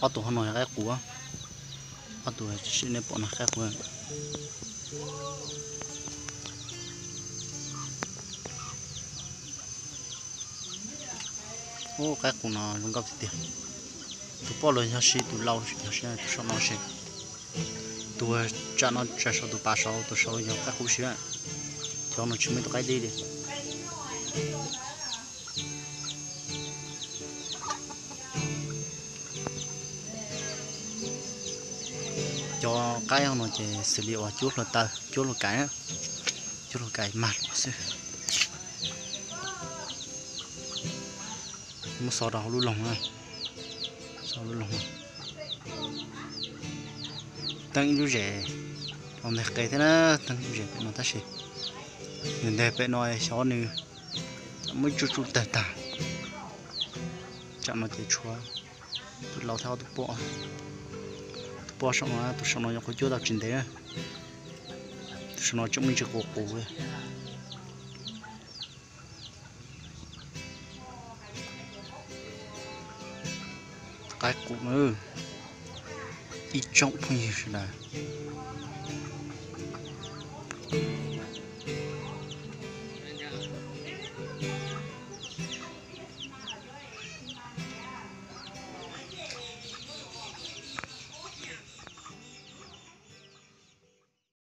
Ob tug hauv no yog qaib qus, ob tug sim nej pom no qaib qus. Ub, qaib qus no zoo nkauj tiag tiag. Tus poj los yog si, tus lau yog si, tus saum no si. Tus tsam no tsam saud, tus pas saud, tus saud yog qaib qus si. Cov no tsis muaj ib tug qaib dib li. Cov qaib no ces xws li uas cuab hluav taws, cuab hluav kais, cuab hluav kais mag luas xwb. Muab xov rau hauv lub loog na, xov lub loog. Teeb ib lub zem los nteg qe thiab na, teeb ib lub zem pem no tab sis nws nteg pem no xyov nws muab ib tsuj tsuj tawg tag. Tsam no ces tshuav tus lau thiab ob tug poj. Tus poj saum no, tus saum no nyuam qhuav cuab tau tsis ntev, tus saum no tseem muaj ntsis qus qus li. Qaib qus na, ib tsoom phooj ywg sawv daws.